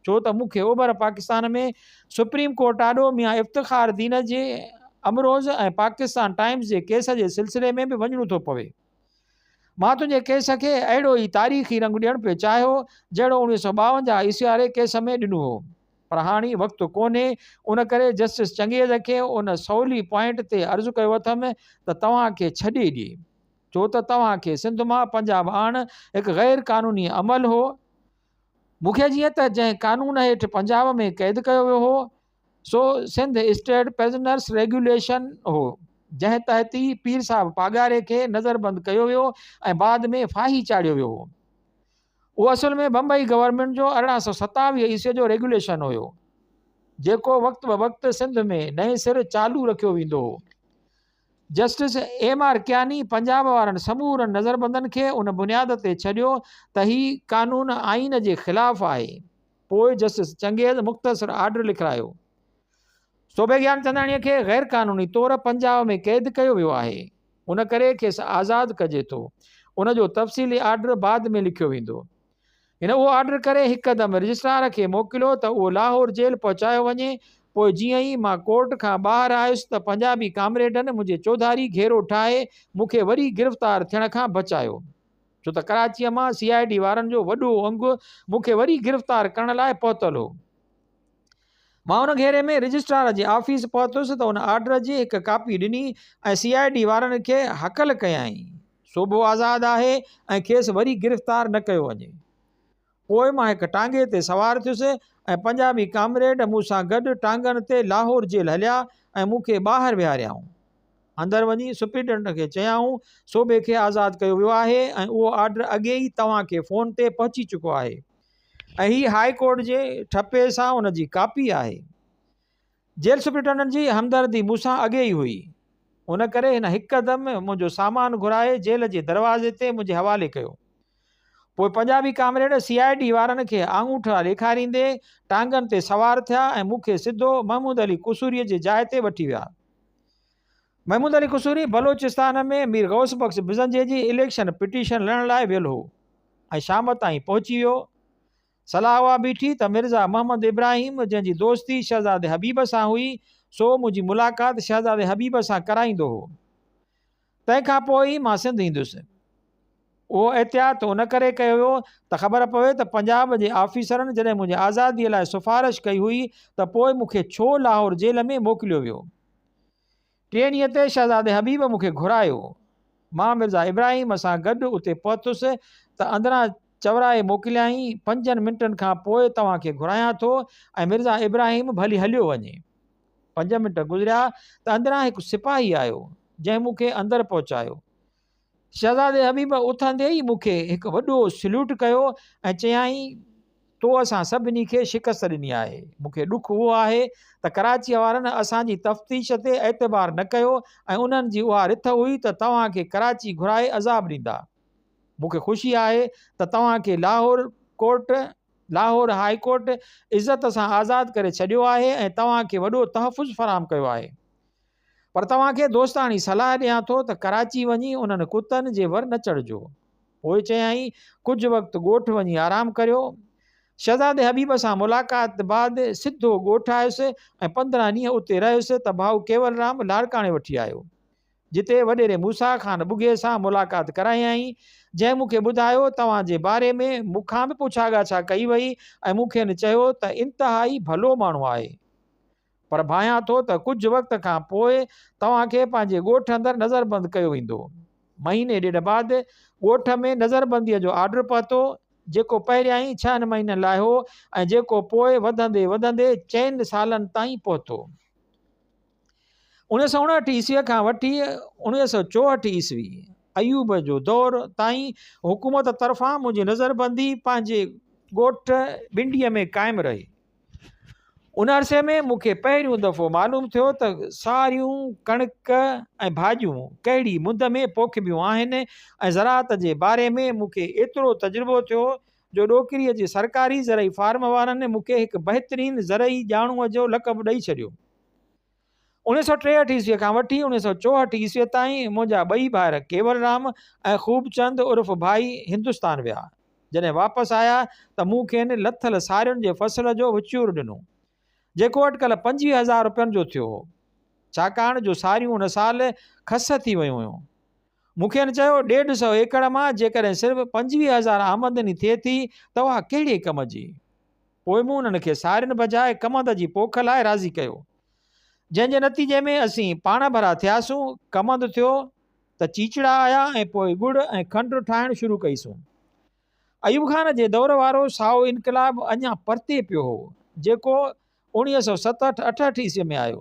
ڇو ته مون کي اوڀر پاڪستان ۾ سپريم ڪورٽ آڏو ميان افتخار دين جي امروز ۽ پاڪستان ٽائيمز جي ڪيس جي سلسلي ۾ به وڃڻو ٿو پوي. مان تنهنجي ڪيس کي اهڙو ئي تاريخي رنگ ڏيڻ پيو چاهيو، جهڙو 1952 عيسوي واري ڪيس ۾ ڏنو هو. پر هاڻي وقت ڪونهي، ان ڪري جسٽس چنگيز کي ان سولي پوائنٽ تي عرض ڪيو اٿم ته توهان کي ڇڏي ڏي، ڇو ته توهان کي سنڌ مان پنجاب آڻڻ هڪ غير قانوني عمل هو. مون کي جيئن ته جنهن قانون هيٺ پنجاب ۾ قيد ڪيو ويو هو، سو سنڌ اسٽيٽ پرزنرس ريگيوليشن هو، جنهن تحت ئي پير صاحب پاڳاري کي نظربند ڪيو ويو ۽ بعد ۾ ڦاهي چاڙهيو ويو هو. اهو اصل ۾ بمبئي گورنمينٽ جو 1827 عيسوي جو ريگيوليشن هيو، جيڪو وقت به وقت سنڌ ۾ نئين سر چالو رکيو ويندو هو. Justice M R Kayani Punjab وارن سمورن نظربندن کي ان بنياد تي ڇڏيو ته هي قانون آئين جي خلاف آهي. پوء جسٽس چنگيز مختصر آرڊر لکرايو. سوڀي گيانچنداڻيء کي غير قانوني طور پنجاب ۾ قيد ڪيو ويو آهي. ان ڪري کيس آزاد ڪجي ٿو. ان جو تفصيلي آرڊر بعد ۾ لکيو ويندو. هن اهو آرڊر ڪري هڪدم رجسٽرار کي موڪليو ته اهو لاهور جيل پهچايو وڃي. پوء جيئن ئي مان ڪورٽ کان ٻاهر آيس ته پنجابي ڪامريڊن منهنجي چوڌاري گهيرو ٺاهي مون کي وري گرفتار ٿيڻ کان بچايو. ڇو ته ڪراچيء مان سي I D وارن جو وڏو انگ مون کي وري گرفتار ڪرڻ لاء پهتل هو. مان ان گهيري ۾ رجسٽرار جي آفيس پهتس ته ان آرڊر جي هڪ ڪاپي ڏني ۽ سي I D وارن کي هڪل ڪيائين، سوڀو آزاد آهي ۽ کيس وري گرفتار نه ڪيو وڃي. پوء مان هڪ ٽانگي تي سوار ٿيس ۽ پنجابي ڪامريڊ مون سان گڏ ٽانگن تي لاهور جيل هليا ۽ مون کي ٻاهر ويهاريائون. اندر وڃي سپرنٽينڊنٽ کي چيائون، سوڀي کي آزاد ڪيو ويو آهي ۽ اهو آرڊر اڳي ئي توهان کي فون تي پهچي چڪو آهي ۽ هي هاء ڪورٽ جي ٺپي سان ان جي ڪاپي آهي. جيل سپرنٽينڊنٽ جي همدردي مون سان اڳي ئي هئي، ان ڪري هن هڪدم منهنجو سامان گهرائي جيل جي دروازي تي منهنجي حوالي ڪيو. پوء Punjabi comrade C I D وارن کي آڱوٺا ڏيکاريندي ٽانگن تي سوار ٿيا ۽ مون کي سڌو محمود علي قصوريء جي جاء تي وٺي ويا. محمود علي قصوري بلوچستان ۾ مير غوث بخش بزنجي جي اليڪشن پٽيشن لڙڻ لاء ويل هو ۽ شام تائين پهچي ويو. صلاح اها بيٺي ته مرزا محمد ابراهيم جنهن جي دوستي شهزادي حبيب سان هئي سو منهنجي ملاقات شهزادي حبيب سان ڪرائيندو هو. تنهن کان پوء ئي مان سنڌ ايندس. اهو احتياط ان ڪري ڪيو ويو ته خبر پوي ته پنجاب جي آفيسرن جڏهن منهنجي آزاديء لاء سفارش ڪئي هئي ته پوء مون کي ڇو لاهور جيل ۾ موڪليو ويو. ٽئين ڏينهن تي شهزادي حبيب مون کي گهرايو. مان مرزا ابراهيم سان گڏ اتي پهتس ته اندران چورائي موڪليائين، پنجن منٽن کان پوء توهان کي گهرايان ٿو ۽ مرزا ابراهيم ڀلي هليو وڃي. پنج منٽ گذريا ته اندران هڪ سپاهي آيو، جنهن مون کي اندر پهچايو. شهزادي حبيب اٿندي ئي مون کي هڪ وڏو سليوٽ ڪيو ۽ چيائين، تو اسان سڀني کي شڪست ڏني آهي. مون کي ڏک اهو آهي ته ڪراچيء وارن اسان جي تفتيش تي اعتبار نه ڪيو ۽ انهن جي اها رٿ هئي ته توهان کي ڪراچي گهرائي عذاب ڏيندا. مون کي خوشي آهي ته توهان کي Lahore court, Lahore high court, عزت سان آزاد ڪري ڇڏيو آهي ۽ توهان کي وڏو تحفظ فراهم ڪيو آهي. پر توهان کي دوستاڻي صلاح ڏيان ٿو ته ڪراچي وڃي انهن ڪتن جي ور نه چڙهجو. پوء چيائين، ڪجهه وقت ڳوٺ وڃي آرام ڪريو. شهزادي حبيب سان ملاقات بعد سڌو ڳوٺ آيس ۽ 15 ڏينهن اتي رهيس ته ڀائو ڪيولرام لاڙڪاڻي وٺي آيو، جتي وڏيري موسيٰ خان ٻگهي سان ملاقات ڪرايائين، جنهن مون کي ٻڌايو، توهان جي باري ۾ مون کان به پڇا ڳاڇا ڪئي وئي ۽ مون کين چيو ته انتهائي ڀلو ماڻهو آهي. پر ڀانيان ٿو ته ڪجهه وقت کان پوء توهان کي پنهنجي ڳوٺ اندر نظربند ڪيو ويندو. مهيني ڏيڍ بعد ڳوٺ ۾ نظربنديء جو آرڊر پهتو، جيڪو پهريائين ڇهن مهينن لاء هو ۽ جيڪو پوء وڌندي وڌندي چئن سالن تائين پهتو. 1959 عيسويء کان وٺي 1964 عيسوي، ايوب جو دور، تائين حڪومت طرفان منهنجي نظربندي پنهنجي ڳوٺ ٻنڊيء ۾ قائم رهي. ان عرصي ۾ مون کي پهريون دفعو معلوم ٿيو ته ساريون، ڪڻڪ ۽ ڀاڄيون ڪهڙي مند ۾ پوکبيون آهن ۽ زراعت جي باري ۾ مون کي ايترو تجربو ٿيو جو ڏوڪريء جي سرڪاري زرعي فارم وارن مون کي هڪ بهترين زرعي ڄاڻوء جو لقب ڏئي ڇڏيو. 1963 عيسويء کان وٺي 1964 عيسويء تائين منهنجا ٻئي ڀائر ڪيولرام ۽ خوبچند عرف ڀائي هندستان ويا. جڏهن واپس آيا ته مون کين لٿل سارين جي فصل جو وچور ڏنو، جيڪو اٽڪل 25,000 روپين جو ٿيو هو. ڇاڪاڻ جو ساريون ان سال خس ٿي ويون هيون. مون کين چيو، ڏيڍ سئو ايڪڙ مان جيڪڏهن صرف 25,000 آمدني ٿئي ٿي ته اها ڪهڙي ڪم جي؟ پوء مون انهن کي سارين بجاء ڪمند جي پوک لاء راضي ڪيو، جنهن جي نتيجي ۾ اسين پاڻڀرا ٿياسون. ڪمند ٿيو ته چيچڙا آيا ۽ پوء ڳڙ ۽ کنڊ ٺاهڻ شروع ڪئيسون. ايوب خان جي دور وارو سائو انقلاب اڃا پرتي پيو هو، جيڪو 1967 68 عيسويء ۾ آيو.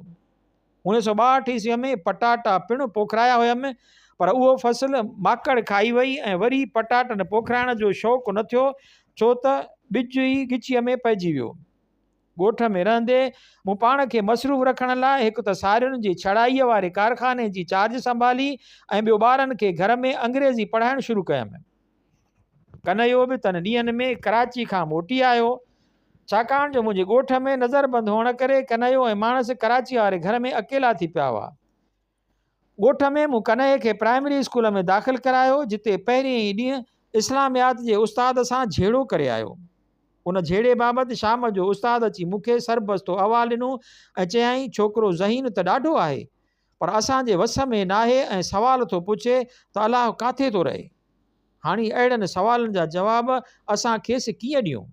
1962 عيسويء ۾ پٽاٽا پڻ پوکرايا هيم، پر اهو فصل ماڪڙ کائي وئي ۽ وري پٽاٽن پوکرائڻ جو شوق نه ٿيو، ڇو ته ٻج ئي ڳچيء ۾ پئجي ويو. ڳوٺ ۾ رهندي مون پاڻ کي مصروف رکڻ لاء هڪ ته سارين جي ڇڙائيء واري ڪارخاني جي چارج سنڀالي ۽ ٻيو ٻارن کي گهر ۾ انگريزي پڙهائڻ شروع ڪيم. ڪنهيو به تن ڏينهن ۾ ڪراچي کان موٽي آيو. ڇاڪاڻ جو منهنجي ڳوٺ ۾ نظربند هئڻ ڪري ڪنهيو ۽ ماڻس ڪراچيء واري گهر ۾ اڪيلا ٿي پيا هئا. ڳوٺ ۾ مون ڪنهيي کي پرائمري اسڪول ۾ داخل ڪرايو، جتي پهرين ئي ڏينهن اسلاميات جي استاد سان جهيڙو ڪري آيو. ان جهيڙي بابت شام جو استاد اچي مون کي سربستو احوال ڏنو ۽ چيائين، ڇوڪرو ذهين ته ڏاڍو آهي، پر اسان جي وس ۾ ناهي ۽ سوال ٿو پڇي ته الله ڪاٿي ٿو رهي؟ هاڻي اهڙن سوالن جا جواب اسان کيس ڪيئن ڏيون؟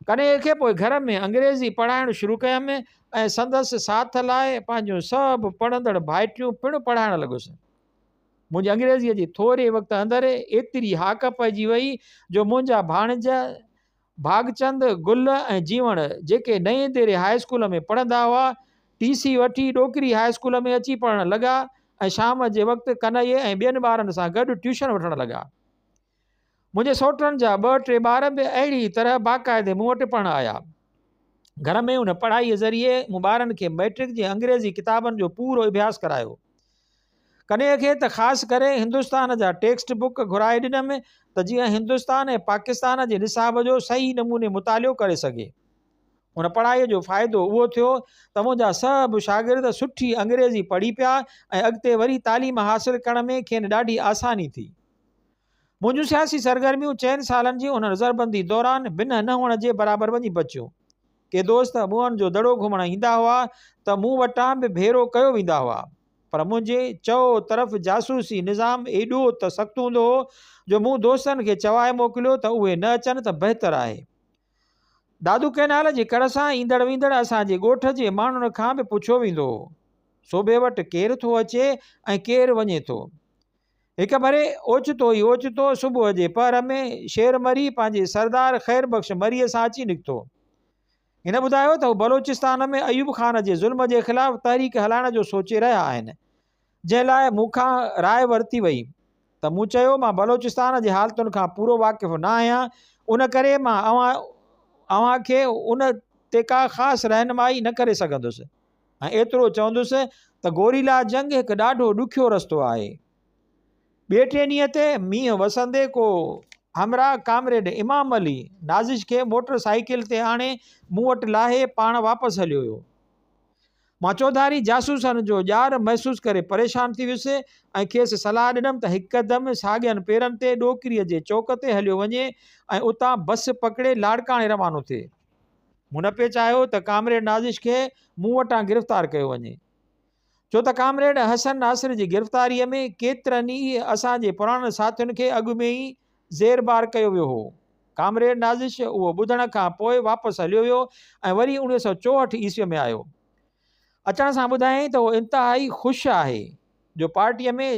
ڪنهيي کي پوء گهر ۾ انگريزي پڙهائڻ شروع ڪيم ۽ سندس ساٿ لاء پنهنجون سڀ پڙهندڙ ڀائٽيون پڻ پڙهائڻ لڳس. منهنجي انگريزيء جي ٿوري وقت اندر ايتري هاڪ پئجي وئي جو منهنجا ڀاڻيج ڀاڳچند، گل ۽ جيوڻ جيڪي نئين ديري هاء اسڪول ۾ پڙهندا هئا، ٽي سي وٺي ڏوڪري هاء اسڪول ۾ اچي پڙهڻ لڳا ۽ شام جي وقت ڪنهيي ۽ ٻين ٻارن سان گڏ ٽيوشن وٺڻ لڳا. منهنجي سئوٽن جا ٻه ٽي ٻار به اهڙي ئي طرح باقاعدي مون وٽ پڙهڻ آيا. گهر ۾ ان پڙهائيء ذريعي مون ٻارن کي مئٽرڪ جي انگريزي ڪتابن جو پورو اڀياس ڪرايو. ڪنهن کي ته خاص ڪري هندستان جا ٽيڪسٽ بڪ گهرائي ڏنم ته جيئن هندستان ۽ پاڪستان جي نصاب جو صحيح نموني مطالعو ڪري سگهي. ان پڙهائيء جو فائدو اهو ٿيو ته منهنجا سڀ شاگرد سٺي انگريزي پڙهي پيا ۽ اڳتي وري تعليم حاصل ڪرڻ ۾ کين ڏاڍي آساني ٿي. منهنجون سياسي سرگرميون چئن سالن جي ان نظربندي دوران بنهه نه هئڻ جي برابر وڃي بچيون. ڪي دوست موهن جو دڙو گهمڻ ايندا هئا ته مون وٽان به ڀيرو ڪيو ويندا هئا. پر منهنجي چئو طرف جاسوسي نظام ايڏو ته سخت هوندو هو جو مون دوستن کي چوائي موڪليو ته اهي نه اچن ته بهتر آهي. دادو ڪئنال جي ڪڙ سان ايندڙ ويندڙ اسان جي ڳوٺ جي ماڻهن کان به پڇيو ويندو هو. سوڀي وٽ ڪير ٿو اچي ۽ ڪير وڃي ٿو. هڪ ڀيري اوچتو ئي اوچتو صبح جي پهر ۾ شير مري پنهنجي سردار خير بخش مريء سان اچي نڪتو. هن ٻڌايو ته هو بلوچستان ۾ ايوب خان جي ظلم جي خلاف تحريڪ هلائڻ جو سوچي رهيا آهن، جنهن لاء مون کان راء ورتي وئي ته مون چيو مان بلوچستان جي حالتن کان پورو واقف نه آهيان، ان ڪري مان اوهان کي ان تي ڪا خاص رهنمائي نه ڪري سگهندس. ۽ ايترو چوندس ته گوريلا جنگ هڪ ڏاڍو ڏکيو رستو آهي. ٻئي ٽئين ڏينهن تي مينهن وسندي ڪو همراهه ڪامريڊ امام علي نازش کي موٽر سائيڪل تي آڻي مون وٽ لاهي پاڻ واپس هليو ويو. مان چوڌاري جاسوسن جو ڄار محسوس ڪري پريشان ٿي ويس ۽ کيس صلاح ڏنم ته هڪدم ساڳين پيرن تي ڏوڪريء جي چوڪ تي هليو وڃي ۽ اتان بس پڪڙي لاڙڪاڻي روانو ٿئي. مون نه پئي چاهيو ته ڪامريڊ نازش کي مون وٽان گرفتار ڪيو وڃي. ڇو ته ڪامريڊ حسن ناصر جي گرفتاريء ۾ ڪيترن ئي اسان جي پراڻن ساٿين کي اڳ ۾ ئي زير بار ڪيو ويو هو. ڪامريڊ نازش اهو ٻڌڻ کان پوء واپس هليو ويو ۽ وري 1964 عيسويء ۾ آيو. اچڻ سان ٻڌايائين ته هو انتهائي خوش آهي جو پارٽيء ۾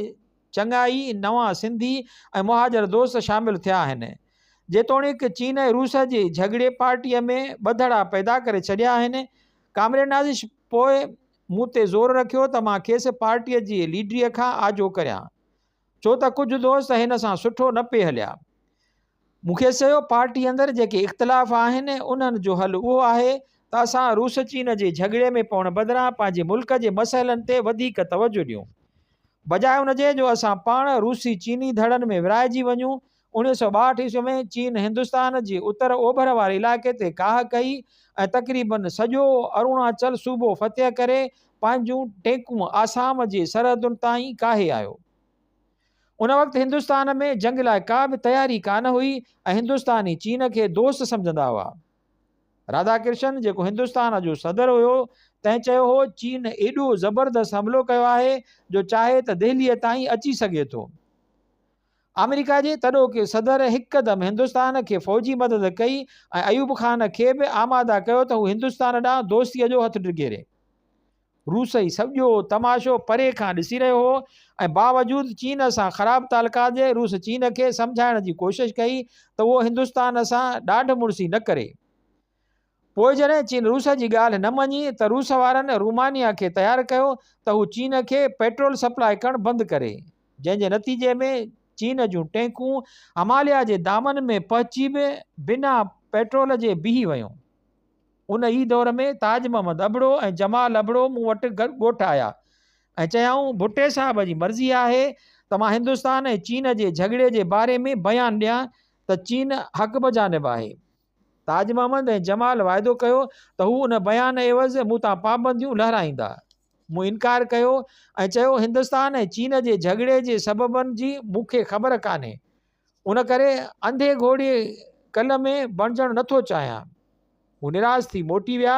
چڱا ئي نوان سنڌي ۽ مهاجر دوست شامل ٿيا آهن. جيتوڻيڪ چين ۽ روس جي جهڳڙي پارٽيء ۾ ٻه ڌڙا پيدا ڪري ڇڏيا آهن. ڪامريڊ نازش پوء مون تي زور رکيو ته مان کيس پارٽيء جي ليڊريء کان آجو ڪريان، ڇو ته ڪجهه دوست هن سان سٺو نه پئي هليا. مون کيس چيو، پارٽي اندر جيڪي اختلاف آهن، انهن جو حل اهو آهي ته اسان روس چين جي جهڳڙي ۾ پوڻ بدران پنهنجي ملڪ جي مسئلن تي وڌيڪ توجهه ڏيون. بجاء ان جي جو اسان پاڻ روسي چيني ڌڙن ۾ ورهائجي وڃون. 1962 عيسوي ۾ چين هندستان جي اتر اوڀر واري علائقي تي ڪاهه ڪئي ۽ تقريبن سڄو اروناچل صوبو فتح ڪري پنهنجون ٽيڪون آسام جي سرحدن تائين ڪاهي آيو. ان وقت هندستان ۾ جنگ لاء ڪا به تياري ڪانه هئي ۽ هندستاني چين کي دوست سمجهندا هئا. راڌا ڪرشن جيڪو هندستان جو صدر هيو تنهن چيو هو چين ايڏو زبردست حملو ڪيو آهي جو چاهي ته دهليء تائين اچي سگهي ٿو. آمريڪا جي تڏهوڪي صدر هڪدم هندستان کي فوجي مدد ڪئي ۽ ايوب خان کي به آماده ڪيو ته هو هندستان ڏانهن دوستيء جو هٿ ڊگهيري. روس هي سڄو تماشو پري کان ڏسي رهيو هو ۽ باوجود چين سان خراب تعلقات جي روس چين کي سمجهائڻ جي ڪوشش ڪئي ته اهو هندستان سان ڏاڍ مڙسي نه ڪري. پوء جڏهن چين روس جي ڳالهه نه مڃي ته روس وارن رومانيا کي تيار ڪيو ته هو چين کي پيٽرول سپلاء ڪرڻ بند ڪري جنهن جي نتيجي ۾ چين جون ٽينڪون هماليا جي دامن ۾ پهچي به بنا پيٽرول جي بيهي ويون. ان ئي دور ۾ تاج محمد ابڙو ۽ جمال ابڙو مون وٽ ڳوٺ آيا ۽ چيائون، ڀٽي صاحب جي مرضي آهي ته مان هندستان ۽ چين جي جهڳڙي جي باري ۾ بيان ڏيان ته چين حق بجانب آهي. تاج محمد ۽ جمال واعدو ڪيو ته هو ان بيان عيوض مون تان پابنديون لهرائيندا. مون انڪار ڪيو ۽ چيو، هندستان ۽ چين جي جهڳڙي جي سببن جي مون کي خبر ڪانهي، ان ڪري انڌي گهوڙي ڪل ۾ بڻجڻ نه ٿو چاهيان. هو نراس ٿي موٽي ويا.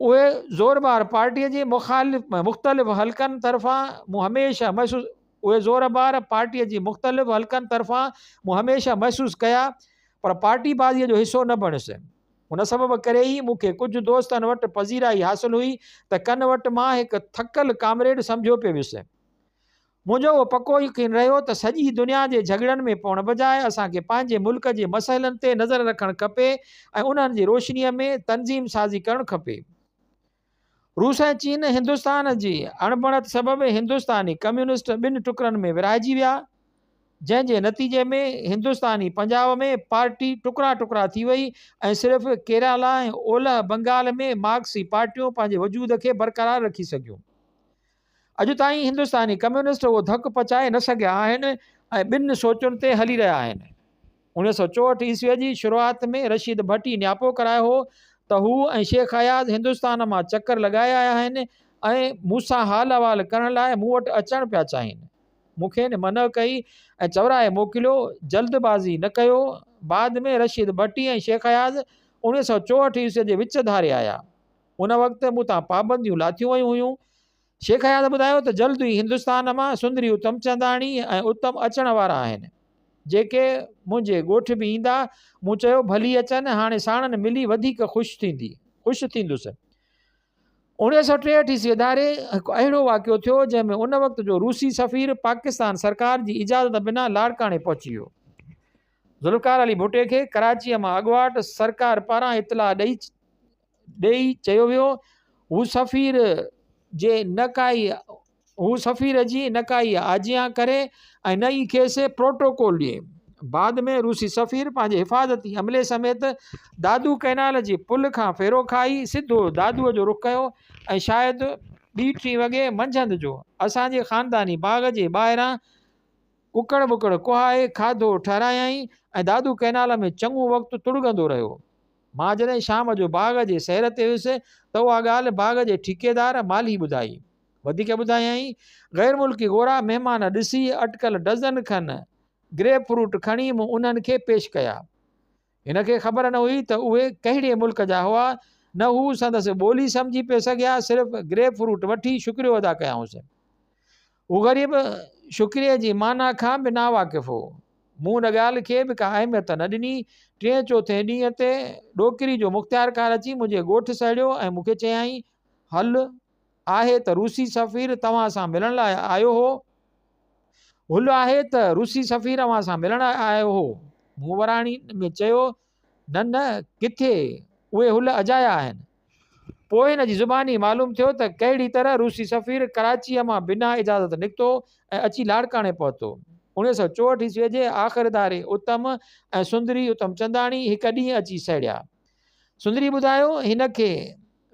اهي زور بار پارٽيء جي مخالف مختلف حلقن طرفان مون هميشه محسوس اهي زور بار پارٽيء جي مختلف حلقن طرفان مون هميشه محسوس ڪيا پر پارٽي بازيء جو حصو نه بڻيس. ان سبب ڪري ئي مون کي ڪجهه دوستن وٽ پذيرائي حاصل هئي ته ڪن وٽ مان هڪ ٿڪل ڪامريڊ سمجهيو پيو ويس. منهنجو اهو پڪو يقين رهيو ته سڄي دنيا جي جهڳڙن ۾ پوڻ بجاء اسان کي پنهنجي ملڪ جي مسئلن تي نظر رکڻ کپي ۽ انهن جي روشنيء ۾ تنظيم سازي ڪرڻ کپي. روس ۽ چين هندستان جي اڻبڻت سبب هندستاني ڪميونسٽ ٻن ٽڪرن ۾ ورهائجي ويا، جنهن جي نتيجي ۾ هندستاني پنجاب ۾ پارٽي ٽڪرا ٽڪرا ٿي وئي ۽ صرف ڪيرالا ۽ اولهه بنگال ۾ مارڪسي پارٽيون پنهنجي وجود کي برقرار رکي سگهيون. اڄ تائين هندستاني ڪميونسٽ اهو ڌڪ پچائي نه سگهيا آهن ۽ ٻن سوچن تي هلي رهيا آهن. 1964 عيسويء جي شروعات ۾ رشيد ڀٽي نياپو ڪرايو هو ته هو ۽ شيخ اياز هندستان مان چڪر لڳائي آيا آهن ۽ مون سان حال احوال ڪرڻ لاء مون وٽ اچڻ پيا چاهين. مون کين منع ڪئي ۽ چورائي موڪليو، جلد بازي نه ڪيو. بعد ۾ رشيد ڀٽي ۽ شيخ اياز 1964 عيسويء جي وچ ڌاري آيا. ان وقت مون تان پابنديون لاٿيون ويون هيون. شيخ اياز ٻڌايو ته جلد ئي هندستان مان سندري اتمچنداڻي ۽ اتم اچڻ وارا آهن، جيڪي منهنجي ڳوٺ به ايندا. مون چيو ڀلي اچن، هاڻي ساڻن ملي وڌيڪ خوش ٿيندي، خوش ٿيندس. 1963 عيسويء ڌاري هڪ اهڙو واقعو ٿيو، جنهن ۾ ان وقت جو روسي سفير پاڪستان سرڪار جي اجازت بنا لاڙڪاڻي پهچي ويو. ذوالفقار علي ڀٽي کي ڪراچيء مان اڳواٽ سرڪار پاران اطلاع ڏئي ڏئي چيو ويو، هو سفير جي نه ڪائي هو سفير جي نه ڪائي آجيان ڪري ۽ نه ئي کيس پروٽوڪول ڏئي. بعد ۾ روسي سفير پنهنجي حفاظتي عملي سميت دادو ڪئنال جي پل کان ڦيرو کائي سڌو دادوء جو رخ ڪيو ۽ شايد ٻي ٽين وڳي منجهند جو اسان جي خانداني باغ جي ٻاهران ڪڪڙ ٻڪڙ ڪهائي کاڌو ٺهرايائين ۽ دادو ڪئنال ۾ چڱو وقت تڙڳندو رهيو. مان جڏهن شام جو باغ جي سير تي هيس ته اها ڳالهه باغ جي ٺيڪيدار مالهي ٻڌائي. وڌيڪ ٻڌايائين، غير ملڪي گورا مهمان ڏسي اٽڪل ڊزن کن گريپ فروٽ کڻي مون انهن کي پيش ڪيا. هن کي خبر نه هئي ته اهي ڪهڙي ملڪ جا هئا، نه هو سندس ٻولي سمجهي پئي سگهيا، صرف گريپ فروٽ وٺي شڪريو ادا ڪيائونس. هو غريب شڪريي جي معنيٰ کان به ناواقف هو. مون ان ڳالهه کي به ڪا اهميت نه ڏني. ٽئين چوٿين ڏينهن تي ڏوڪري جو مختيارڪار اچي منهنجي ڳوٺ سهڙيو ۽ مون کي چيائين، هل! آهي ته روسي سفير توهان سان ملڻ لاء آيو هو. هل آهي ته روسي سفير اوهان سان ملڻ لاء آيو هو. مون وراڻي ۾ چيو، نه نه، ڪٿي، اهي هل اجايا آهن. پوء هن جي زباني معلوم ٿيو ته ڪهڙي طرح روسي سفير ڪراچيء مان بنا اجازت نڪتو ۽ اچي لاڙڪاڻي پهتو. 1964 عيسويء جي آخر ڌاري اتم ۽ سندري اتم چنداڻي هڪ ڏينهن اچي سهڙيا. سندري ٻڌايو، هن کي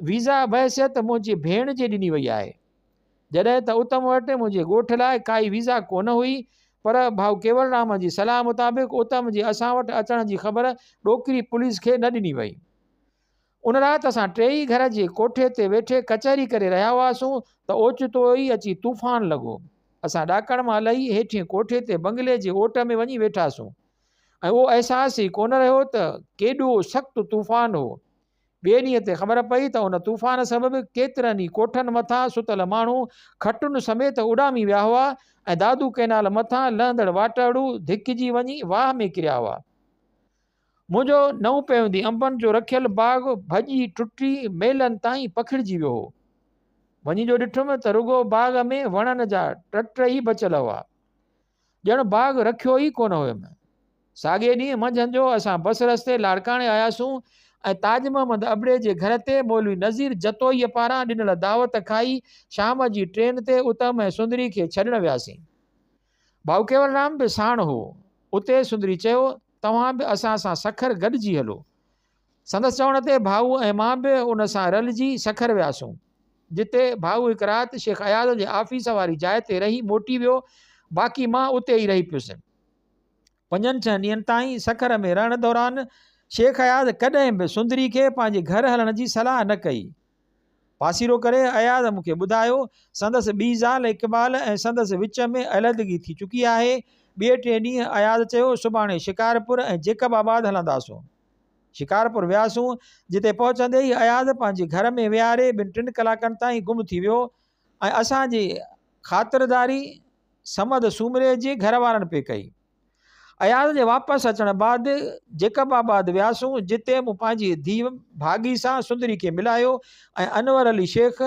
ويزا بحيثيت منهنجي ڀيڻ جي ڏني وئي آهي. جڏهن ته اتم وٽ منهنجي ڳوٺ لاء ڪائي ويزا ڪونه هئي، پر ڀائو ڪيولرام جي صلاح مطابق اتم جي اسان وٽ اچڻ جي خبر ڏوڪري پوليس کي نه ڏني وئي. ان رات اسان ٽيئي گهر جي ڪوٺي تي ويٺي ڪچهري ڪري رهيا هئاسون ته اوچتو ئي اچي طوفان لڳو. اسان ڏاڪڻ مان لهي هيٺين ڪوٺي تي بنگلي جي اوٽ ۾ وڃي ويٺاسون ۽ اهو احساس ئي ڪونه رهيو ته ڪيڏو سخت طوفان هو. ٻئي ڏينهن تي خبر پئي ته ان طوفان سبب ڪيترن ئي ڪوٺن مٿان ستل ماڻهو کٽن سميت اڏامي ويا هئا ۽ دادو ڪئنال مٿان لهندڙ واٽهڙو ڌڪجي وڃي واهه ۾ ڪريا هئا. منهنجو نئون پيوندي انبن جو رکيل باغ ڀڄي ٽٽي ميلن تائين پکڙجي ويو هو. وڃي جو ڏٺم ته رڳو باغ ۾ وڻن جا ٽٽ ئي بچيل هئا. ڄڻ باغ رکيو ئي ڪونه هيم. ساڳئي ڏينهن منجهند جو اسان بس رستي لاڙڪاڻي آياسون ۽ تاج محمد ابڙي جي گهر تي مولوي نذير جتوئيء پاران ڏنل دعوت کائي شام جي ٽرين تي اتم ۽ سندري کي ڇڏڻ وياسين. ڀائو ڪيولرام به ساڻ هو. اتي سندري چيو، توهان به اسان سان سکر گڏجي هلو. سندس چوڻ تي ڀائو ۽ مان به ان سان رلجي سکر وياسون، جتي ڀائو هڪ رات شيخ اياز جي آفيس واري جاء تي رهي موٽي ويو، باقي مان اتي ئي رهي پيس. پنجن ڇهن ڏينهن تائين سکر ۾ رهڻ دوران شيخ اياز ڪڏهن به سندري کي پنهنجي گهر هلڻ جي صلاح نه ڪئي. پاسيرو ڪري اياز مون کي ٻڌايو، سندس ٻي زال اقبال ۽ سندس وچ ۾ علحدگي ٿي چڪي آهي. ٻئي ٽئين ڏينهن اياز چيو، سڀاڻي شڪارپور ۽ جيڪب آباد هلنداسون. شڪارپور وياسون، جتي پهچندي ئي اياز پنهنجي گهر ۾ ويهاري ٻن ٽن ڪلاڪن تائين گم ٿي ويو ۽ اسان جي خاطرداري صمد سومري جي گهر وارن پئي ڪئي. اياز جي واپس اچڻ بعد جيڪب آباد وياسون، جتي مون پنهنجي ڌيء ڀاڳي سان سندري کي ملايو ۽ Anwar Ali Shaikh,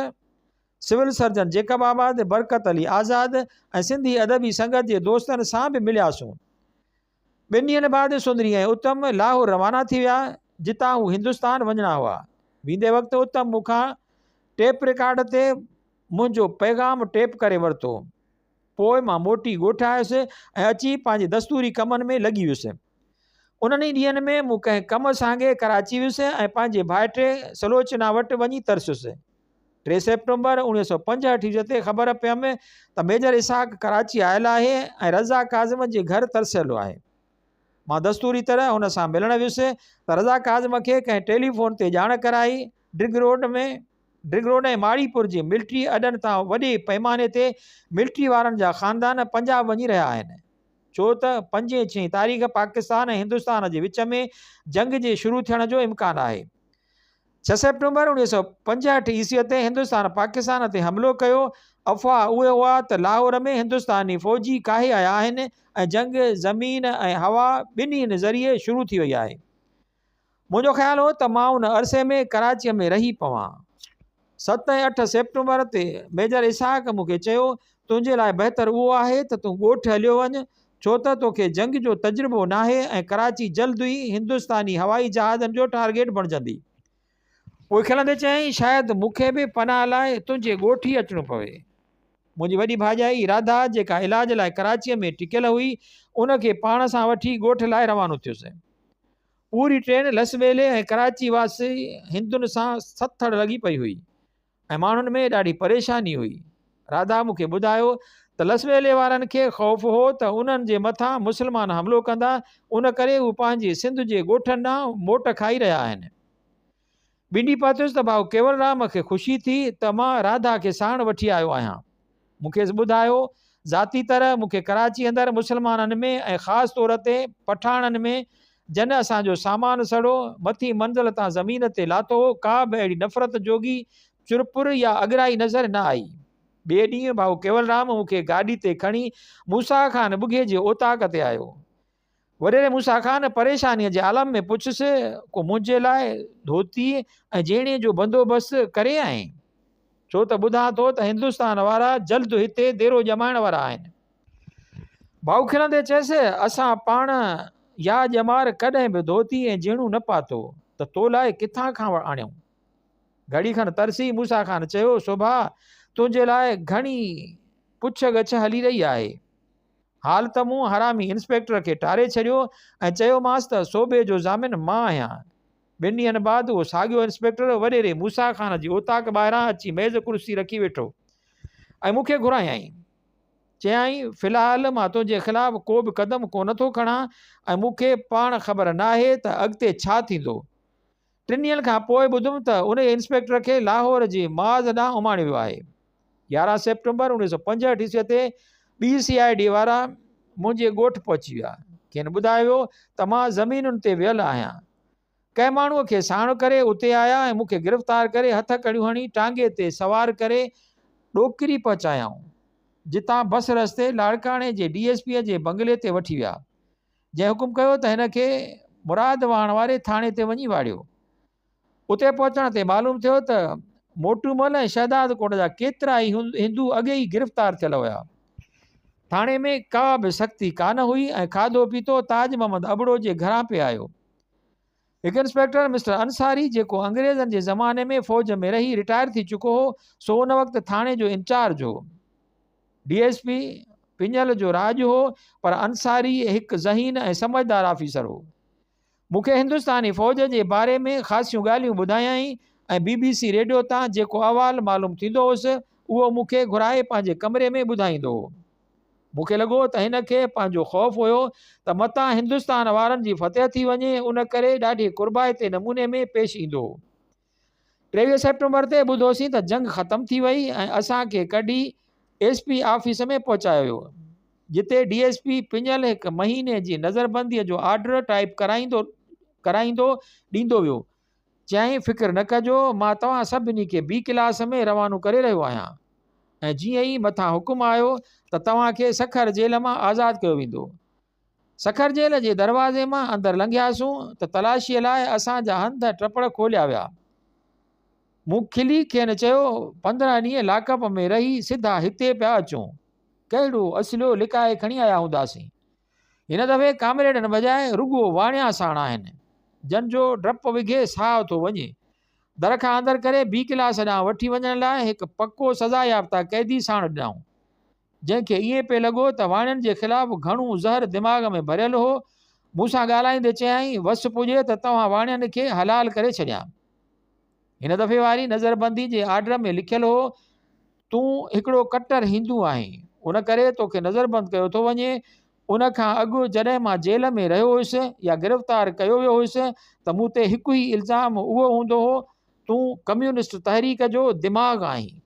civil surgeon Jacobabad, Barkat Ali Azad ۽ Sindhi Adabi Sangat جي دوستن سان به ملياسون. ٻن ڏينهن بعد سندري ۽ اتم لاهور روانا ٿي ويا، جتان هو هندستان وڃڻا هئا. ويندي وقت اتم مون کان ٽيپ رڪارڊ تي منهنجو پيغام ٽيپ ڪري ورتو. پوء مان موٽي ڳوٺ آيس ۽ اچي پنهنجي دستوري ڪمن ۾ لڳي ويس. انهن ئي ڏينهن ۾ مون ڪنهن ڪم سانگي ڪراچي ويس ۽ پنهنجي ڀائٽي سلوچنا وٽ وڃي ترسيس. ٽي سيپٽمبر 1965 عيسوي تي خبر پيم ته ميجر اسحاق ڪراچي آيل آهي ۽ رضا ڪاظم جي گهر ترسيل آهي. مان دستوري طرح هن سان ملڻ ويس ته رضا ڪاظم کي ڪنهن ٽيليفون تي ڄاڻ ڪرائي ڊرگ روڊ ۾ ڊرگ روڊ ۽ ماڙيپور جي ملٽري اڏن تان وڏي پئماني تي ملٽري وارن جا خاندان پنجاب وڃي رهيا آهن ڇو ته پنجين ڇهين تاريخ پاڪستان ۽ هندستان جي وچ ۾ جنگ جي شروع ٿيڻ جو امڪان آهي. ڇهه سيپٽمبر 1965 عيسويء تي هندستان پاڪستان تي حملو ڪيو. افواهه اهي هئا ته لاهور ۾ هندستاني فوجي ڪاهي آيا آهن ۽ جنگ زمين ۽ هوا ٻنهين ذريعي شروع ٿي وئي آهي. منهنجو خيال هو ته مان ان عرصي ۾ ڪراچيء ۾ رهي پوان. 7 ۽ 8 سيپٽمبر تي ميجر اسحاق مون کي چيو، تنهنجي لاء بهتر اهو آهي ته تون ڳوٺ هليو وڃ، ڇو ته توکي جنگ جو تجربو ناهي ۽ ڪراچي جلد ئي هندستاني هوائي جهازن جو ٽارگيٽ بڻجندي. پوء کلندي چيائين، شايد مون کي به پناهه لاء تنهنجي ڳوٺ ئي اچڻو پوي. منهنجي وڏي ڀاڄائي راڌا جيڪا علاج لاء ڪراچيء ۾ ٽڪيل هئي، ان کي پاڻ سان وٺي ڳوٺ لاء روانو ٿيس. پوري ٽرين لسٻيلي ۽ ڪراچي واسي هندن سان سٿڙ لڳي پئي هئي. ۽ ماڻهن ۾ ڏاڍي پريشاني هئي. راڌا مون کي ٻڌايو ته لسٻيلي وارن کي خوف هو ته انهن جي مٿان مسلمان حملو ڪندا، ان ڪري هو پنهنجي سنڌ جي ڳوٺن ڏانهن موٽ کائي رهيا آهن. ٻنڊي پهتس ته ڀائو ڪيولرام کي خوشي ٿي ته مان راڌا کي ساڻ وٺي آيو آهيان. مون کيس ٻڌايو، ذاتي طرح مون کي ڪراچي اندر مسلمانن ۾ ۽ خاص طور تي پٺاڻن ۾ جن اسان جو سامان سڙو مٿين منزل تان زمين تي لاٿو هو، ڪا به اهڙي نفرت جوڳي چرپر يا اڳرائي نظر نه آئي. ٻئي ڏينهن ڀائو ڪيولرام مون کي گاڏي تي کڻي موسيٰ خان ٻگهي جي اوطاق تي آيو. وڏيري موسيٰ خان پريشانيء جي عالم ۾ پڇيس، ڪو منهنجي لاء ڌوتيء ۽ جيڻي جو بندوبست ڪري آئين؟ ڇو ته ٻڌان ٿو ته هندستان وارا جلد هتي ديرو ڄمائڻ وارا آهن. ڀائو کلندي چيس، اسان پاڻ يا ڄمار ڪڏهن به ڌوتي ۽ جيڻو نه پاتو ته تو لاء ڪٿان کان آڻيون؟ گهڙي کن ترسي موسيٰ خان چيو، سوڀا، تنهنجي لاء گهڻي پڇ ڳڇ هلي رهي آهي. حال ته مون حرامي انسپيڪٽر کي ٽاري ڇڏيو ۽ چيومانس ته صوبي جو ضامن مان آهيان. ٻن ڏينهن بعد اهو ساڳيو انسپيڪٽر وڏيري موسيٰ خان جي اوطاق ٻاهران اچي ميز ڪرسي رکي ويٺو ۽ مون کي گهرايائين. چيائين، في الحال مان تنهنجي خلاف ڪو به قدم ڪونه ٿو کڻان ۽ مون کي پاڻ خبر ناهي ته اڳتي ڇا ٿيندو. ٽن ڏينهن کان پوء ٻڌم ته انهيء انسپيڪٽر کي لاهور جي محاذ ڏانهن اماڻيو ويو آهي. 11 سيپٽمبر 1965 عيسويء تي ٻي سي I D وارا منهنجي ڳوٺ پهچي ويا. کين ٻڌايو ويو ته مان زمينن تي ويل آهيان. ڪنهن ماڻهوء کي ساڻ ڪري اتي آيا ۽ مون کي گرفتار ڪري هٿ ڪڙيون هڻي ٽانگي تي سوار ڪري ڏوڪري پهچايائون، جتان بس رستي لاڙڪاڻي جي ڊي ايس پيء جي بنگلي تي وٺي ويا. جنهن حڪم ڪيو ته هن کي مراد واهڻ واري ٿاڻي تي وڃي واڙيو. اتي پهچڻ تي معلوم ٿيو ته موٽومل ۽ شهداد ڪوٽ جا ڪيترائي هندو اڳي ئي گرفتار ٿيل هيا. ٿاڻي ۾ ڪا به سختي ڪانه هئي ۽ کاڌو پيتو تاج محمد ابڙو جي گهران پئي آيو. هڪ انسپيڪٽر مسٽر انصاري جيڪو انگريزن جي زماني ۾ فوج ۾ رهي رٽائر ٿي چڪو هو سو ان وقت ٿاڻي جو انچارج هو. ڊي ايس پي پڃل جو راڄ هو پر انصاري هڪ ذهين ۽ سمجهدار آفيسر هو. مون کي هندستاني فوج جي باري ۾ خاصيون ڳالهيون ٻڌايائين ۽ بي بي سي ريڊيو تان جيڪو احوال معلوم ٿيندو هوس اهو مون کي گهرائي پنهنجي ڪمري ۾ ٻڌائيندو هو. مون کي لڳو ته هن کي پنهنجو خوف هيو ته متان هندستان وارن جي فتح ٿي وڃي ان ڪري ڏاڍي قربائتي نموني ۾ پيش ايندو هو. 23 سيپٽمبر تي ٻڌوسين ته جنگ ختم ٿي وئي ۽ اسان کي ڪڍي ايس پي آفيس ۾ پهچايو ويو، جتي ڊي ايس پي پڃل هڪ مهيني جي نظربنديء جو آرڊر ٽائيپ ڪرائيندو ڪرائيندو ڏيندو ويو. چيائين فڪر نه ڪجو، مان توهان سڀني کي بي ڪلاس ۾ روانو ڪري رهيو آهيان ۽ جيئن ئي مٿان حڪم آيو ته توهان کي سکر جيل مان آزاد ڪيو ويندو. سکر جيل جي دروازي مان اندر لنگهياسون ته تلاشيء لاء اسان جا هنڌ ٽپڙ کوليا ويا. مون کلي کين چيو، 15 ڏينهن لاڪپ ۾ رهي سڌا هتي پيا اچون. ڪهڙو اصليو لڪائي کڻي آيا هونداسين. هن دفعي ڪامريڊن بجاء رڳو واڻيا ساڻ آهن، جن جو ڊپ وگهي ساهه ٿو وڃي. در کان اندر ڪري بي ڪلاس ڏانهن وٺي وڃڻ لاء هڪ پڪو سزا يافته قيدي ساڻ ڏنائون. جنهن کي ائين پئي لڳو ته واڻين جي خلاف گهڻو زهر دماغ ۾ ڀريل هو، مون سان ڳالهائيندي چيائين، وس پڄي ته توهان واڻين کي حلال ڪري ڇڏيان. هن دفعي واري نظربندي جي آرڊر ۾ لکيل هو، تون هڪڙو ڪٽر هندو آهين، ان ڪري توکي نظربند ڪيو ٿو وڃي. ان کان اڳ جڏهن مان جيل ۾ رهيو هيس يا گرفتار ڪيو ويو هيس ته مون تي هڪ ئي الزام اهو هوندو هو، تون ڪميونسٽ تحريڪ جو دماغ آهين.